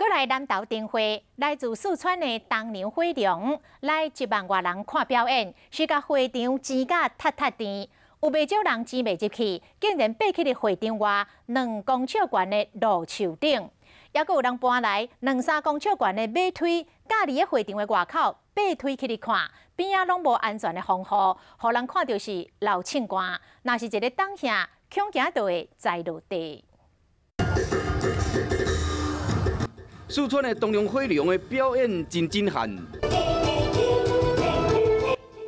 閣來南投燈會，來自四川的東娘火龍來1萬外人看表演，是共會場擠甲塌塌甜，有袂少人擠袂入去，竟然爬去佇會場外2公尺懸的路樹頂，猶閣有人搬來兩三公尺懸的馬梯，架佇咧會場的外口爬梯去咧看，邊仔攏無安全的防護，予人看著是流凊汗。若是一个當下，恐驚就會栽落地。四川的東娘火龍的表演真震撼。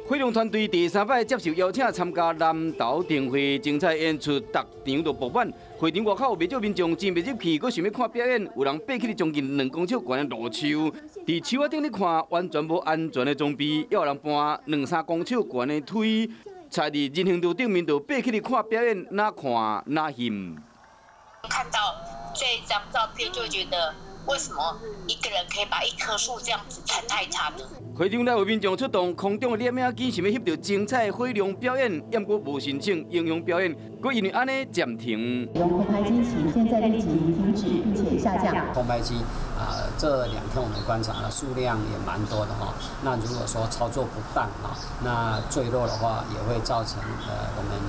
火龍團隊第三擺接受邀請參加南投燈會精彩演出，逐場都爆滿。會場外口袂少民眾擠袂入去，閣想欲看表演，有人爬去將近2公尺懸的路樹，佇樹仔頂咧看，完全無安全的裝備，猶有人搬兩三公尺懸的梯，踩佇人行道頂面就爬去咧看表演，哪看哪眩。看到這張照片就覺得，為什麼一個人可以把一棵樹這樣子踩太慘呢？會場內有民眾出動空中的攝影機，想欲翕著精彩的火龍表演，毋過無申請影響表演，閣因為按呢暫停。用空拍機起，現在立即停止並且下降。空拍機啊，這兩天我們觀察了數量也蠻多的哈。那如果說操作不當啊，那墜落的話也會造成我們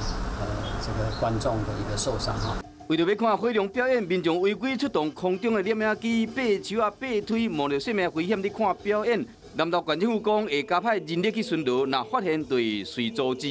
這個觀眾的一個受傷哈。為著欲看火龍表演，民眾違規出動空中的攝影機，爬樹仔、爬梯，冒著生命危險佇看表演。南投縣政府講會加派人力去巡邏，若發現就會隨阻止。